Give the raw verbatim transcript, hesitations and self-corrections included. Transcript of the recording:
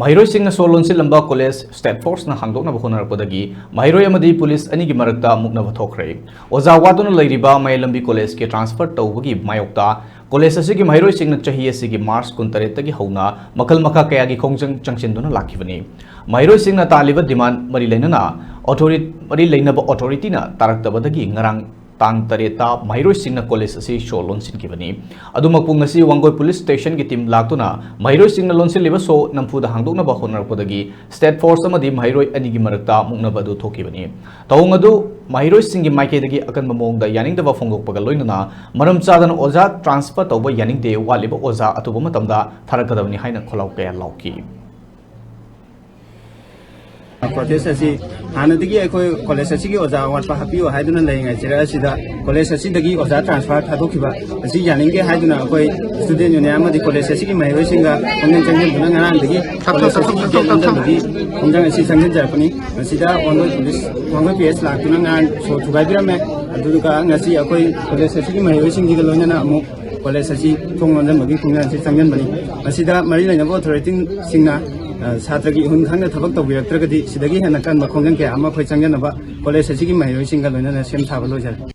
ꯃꯍꯩꯔꯣꯏꯁꯤꯡꯅ ꯁꯣ ꯂꯣꯟꯁꯤꯜꯂꯝꯕ college state ꯐꯣꯔꯁꯅ ꯍꯥꯡꯗꯣꯛꯅꯕ ꯍꯣꯠꯅꯔꯛꯄꯗꯒꯤ ꯃꯍꯩꯔꯣꯏ ꯑꯃꯗꯤ ꯄꯨꯂꯤꯁ ꯑꯅꯤꯒꯤ ꯃꯔꯛꯇ ꯃꯨꯛꯅꯕ ꯊꯣꯛꯈ꯭ꯔꯦ꯫ ꯑꯣꯖꯥ ꯋꯥꯗꯨꯅ ꯂꯩꯔꯤꯕ ꯃꯌꯥꯏꯂꯝꯕꯤ ꯀꯣꯂꯦꯖꯀꯤ ꯇ꯭ꯔꯥꯟꯁꯐꯔ ꯇꯧꯕꯒꯤ ꯃꯥꯌꯣꯛꯇ ꯀꯣꯂꯦꯖ ꯑꯁꯤꯒꯤ ꯃꯍꯩꯔꯣꯏꯁꯤꯡꯅ ꯆꯍꯤ ꯑꯁꯤꯒꯤ ꯃꯥꯔꯆ ꯀꯨꯟꯇꯔꯦꯠꯇꯒꯤ ꯍꯧꯅ ꯃꯈꯜ ꯃꯈꯥ ꯀꯌꯥꯒꯤ ꯈꯣꯡꯖꯪ ꯆꯪꯁꯤꯟꯗꯨꯅ ꯂꯥꯛꯈꯤꯕꯅꯤ꯫ ꯃꯍꯩꯔꯣꯏꯁꯤꯡꯅ ꯇꯥꯜꯂꯤꯕ ꯗꯤꯃꯥꯟ ꯃꯔꯤ ꯂꯩꯅꯅ ꯑꯣꯊꯣꯔꯤ-, ꯃꯔꯤ ꯂꯩꯅꯕ ꯑꯣꯊꯣꯔꯤꯇꯤꯅ ꯇꯥꯔꯛꯇꯕꯗꯒꯤ ꯉꯔꯥꯡ ꯇꯥꯡ ꯇꯔꯦꯠꯇ ꯃꯍꯩꯔꯣꯏꯁꯤꯡꯅ ꯀꯣꯂꯦꯖ ꯑꯁꯤ ꯁꯣ ꯂꯣꯟꯁꯤꯟꯈꯤꯕꯅꯤ꯫ ꯑꯗꯨꯃꯛꯄꯨ ꯉꯁꯤ ꯋꯥꯡꯒꯣꯏ ꯄꯨꯂꯤꯁ ꯁ꯭ꯇꯦꯁꯟꯒꯤ ꯇꯤꯝ ꯂꯥꯛꯇꯨꯅ ꯃꯍꯩꯔꯣꯏꯁꯤꯡꯅ ꯂꯣꯟꯁꯤꯜꯂꯤꯕ ꯁꯣ ꯅꯝꯐꯨꯗ ꯍꯥꯡꯗꯣꯛꯅꯕ ꯍꯣꯠꯅꯔꯛꯄꯗꯒꯤ ꯁ꯭ꯇꯦꯠ ꯐꯣꯔꯁ ꯑꯃꯗꯤ ꯃꯍꯩꯔꯣꯏ ꯑꯅꯤꯒꯤ ꯃꯔꯛꯇ ꯃꯨꯛꯅꯕ ꯑꯗꯨ ꯊꯣꯛꯈꯤꯕꯅꯤ꯫ ꯊꯧꯑꯣꯡ ꯑꯗꯨ ꯃꯍꯩꯔꯣꯏꯁꯤꯡꯒꯤ ꯃꯥꯏꯀꯩꯗꯒꯤ ꯑꯀꯟꯕ ꯃꯑꯣꯡꯗ ꯌꯥꯅꯤꯡꯗꯕ ꯐꯣꯡꯗꯣꯛꯄꯒ ꯂꯣꯏꯅꯅ ꯃꯔꯝ ꯆꯥꯗꯅ ꯑꯣꯖꯥ ꯇ꯭ꯔꯥꯟꯁꯐꯔ ꯇꯧꯕ ꯌꯥꯅꯤꯡꯗꯦ, ꯋꯥꯠꯂꯤꯕ ꯑꯣꯖꯥ ꯑꯊꯨꯕ ꯃꯇꯝꯗ ꯊꯥꯔꯛꯀꯗꯕꯅꯤ ꯍꯥꯏꯅ ꯈꯣꯜꯂꯥꯎ ꯀꯌꯥ ꯂꯥꯎꯈꯤ꯫ ꯄ꯭ꯔꯣꯇꯦꯁ ꯑꯁꯤ ꯍꯥꯟꯅꯗꯒꯤ ꯑꯩꯈꯣꯏ ꯀꯣꯂꯦꯖ ꯑꯁꯤꯒꯤ ꯑꯣꯖꯥ ꯑꯋꯥꯠꯄ ꯍꯥꯞꯄꯤꯌꯨ ꯍꯥꯏꯗꯨꯅ ꯂꯩꯔꯤꯉꯩ ꯆꯩꯔꯛ ꯑꯁꯤꯗ ꯀꯣꯂꯦꯖ ꯑꯁꯤꯗꯒꯤ ꯑꯣꯖꯥ ꯇ꯭ꯔꯥꯟꯁꯐꯔ ꯊꯥꯗꯣꯛꯈꯤꯕ ꯑꯁꯤ ꯌꯥꯅꯤꯡꯗꯦ ꯍꯥꯏꯗꯨꯅ ꯑꯩꯈꯣꯏ ꯁ꯭ꯇꯨꯗꯦꯟ ꯌꯨꯅꯤꯌꯟ ꯑꯃꯗꯤ ꯀꯣꯂꯦꯖ ꯑꯁꯤꯒꯤ ꯃꯍꯩꯔꯣꯏꯁꯤꯡꯒ ꯈꯣꯡꯖꯪ ꯆꯪꯁꯤꯟꯗꯨꯅ ꯉꯔꯥꯡꯗꯒꯤ ꯀꯣꯂꯦꯖ ꯑꯁꯤꯒꯤ ꯒꯦꯠ ꯅꯝꯁꯤꯟꯕꯒꯤ ꯈꯣꯡꯖꯪ ꯑꯁꯤ ꯆꯪꯁꯤꯟꯖꯔꯛꯄꯅꯤ꯫ ꯃꯁꯤꯗ Wangoi police, Wangoi P S ꯂꯥꯛꯇꯨꯅ ꯉꯔꯥꯡ ꯁꯣ ꯊꯨꯒꯥꯏꯕꯤꯔꯝꯃꯦ꯫ ꯑꯗꯨꯒ ꯉꯁꯤ ꯑꯩꯈꯣꯏ ꯀꯣꯂꯦꯖ ꯑꯁꯤꯒꯤ ꯃꯍꯩꯔꯣꯏꯁꯤꯡꯁꯤꯒ ꯂꯣꯏꯅꯅ ꯑꯃꯨꯛ ꯀꯣꯂꯦꯖ ꯑꯁꯤ ꯊꯣꯡ ꯂꯣꯟꯁꯤꯟꯕꯒꯤ ꯈꯣꯡꯖꯪ ꯑꯁꯤ ꯆꯪꯁꯤꯟꯕꯅꯤ꯫ ꯃꯁꯤꯗ ꯃꯔꯤ ꯂꯩꯅꯕ ꯑꯣꯊꯣꯔꯤꯇꯤꯁꯤꯡꯅ, ꯑ, ꯁꯥꯇ꯭ꯔꯒꯤ ꯏꯍꯨꯜ ꯈꯪꯅ ꯊꯕꯛ ꯇꯧꯕꯤꯔꯛꯇ꯭ꯔꯒꯗꯤ ꯁꯤꯗꯒꯤ ꯍꯦꯟꯅ ꯀꯟꯕ ꯈꯣꯡꯖꯪ ꯀꯌꯥ ꯑꯃ ꯑꯩꯈꯣꯏ ꯆꯪꯖꯅꯕ ꯀꯣꯂꯦꯖ ꯑꯁꯤꯒꯤ ꯃꯍꯩꯔꯣꯏꯁꯤꯡꯒ ꯂꯣꯏꯅꯅ ꯁꯦꯝ ꯁꯥꯕ ꯂꯣꯏꯖꯔꯦ꯫